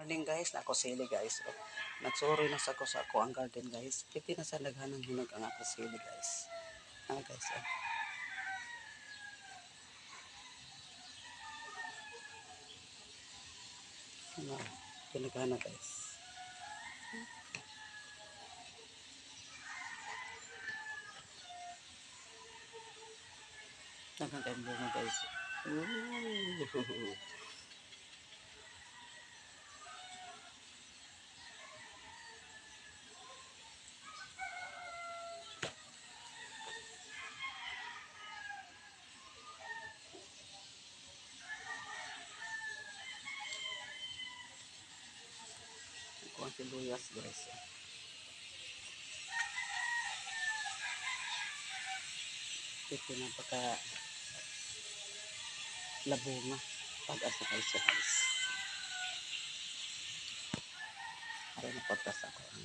Morning guys, nako sili guys. Oh, nagsuroy na sa ko sa ako ang garden guys. Piti na sa naghanang hinog ang ako sili guys. Ah guys, oh. Ano, pinaghana guys. Daghan kayong bunga guys. Ooh. Ako ang sibuyas guys. Ito na pagka labunga. Pag-asa kayo siya guys. Para na pagkas ako ang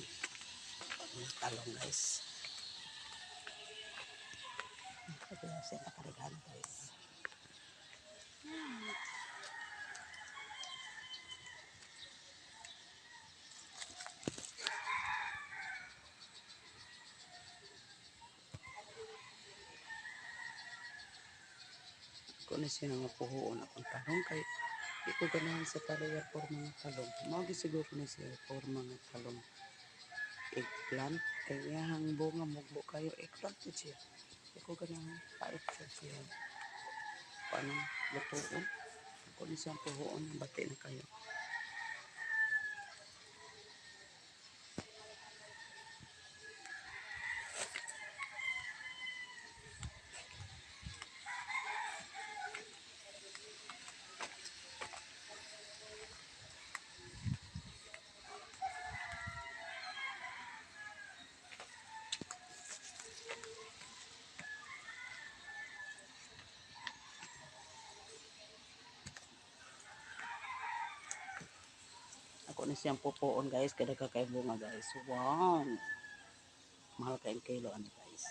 mga talong guys. Ito na siya nakarigano guys. Ako na siya nga puhuon akong talong kay di ko ganahan sa talong for mga talong. Mao gyud siguro ni siya for mga talong eggplant kay iyahang bunga mugbo kayo, eggplant jud siya. Di ko ganahan, pait sad siya. Paano lutuon? Ako ni siyang puhuon, bati na kayo. Ako ni siyang pupuon guys, kada ka kay bunga guys. Wow! Mahal kayong kilo ano guys.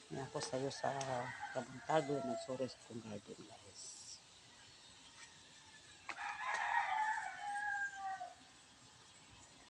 Nga ako sa'yo sa kabuntago, nagsuri sa akong garden guys.